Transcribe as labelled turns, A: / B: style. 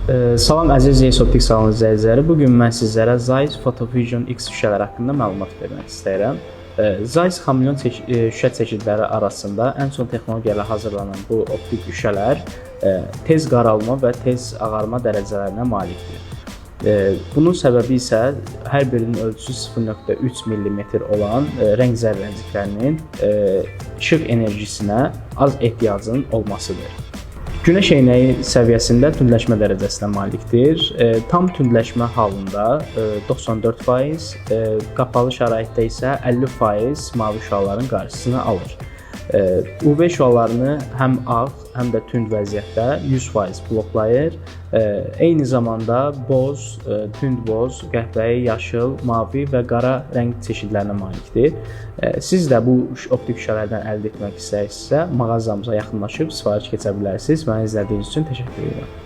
A: Salam əziz Zeiss Optik salonu izləyiciləri. Bu gün mən sizlərə Zeiss Photofusion X şüşələri haqqında məlumat vermək istəyirəm. Zeiss Chameleon şüşə çeşidləri arasında ən son texnologiya ilə hazırlanan bu optik şüşələr tez qaralma və tez ağarma dərəcələrinə malikdir. Bunun səbəbi isə hər birinin ölçüsü 0.3 mm olan rəng zərrəciklərinin işıq enerjisinə az ehtiyacının olmasıdır. Günəş eynəyi səviyyəsində tündləşmə dərəcəsinə malikdir. Tam tündləşmə halında 94%, qapalı şəraitdə isə 50% mavi şüaların qarşısını alır. UV şüalarını həm ağ, həm də tünd vəziyyətdə 100% bloklayır. Eyni zamanda boz, tünd boz, qəhvəyi, yaşıl, mavi və qara rəng çeşidlərinə malikdir. Siz də bu optik şüşələrdən əldə etmək istəyirsinizsə, mağazamıza yaxınlaşıb sifariş keçə bilərsiniz. Məni izlədiyiniz üçün təşəkkür edirəm.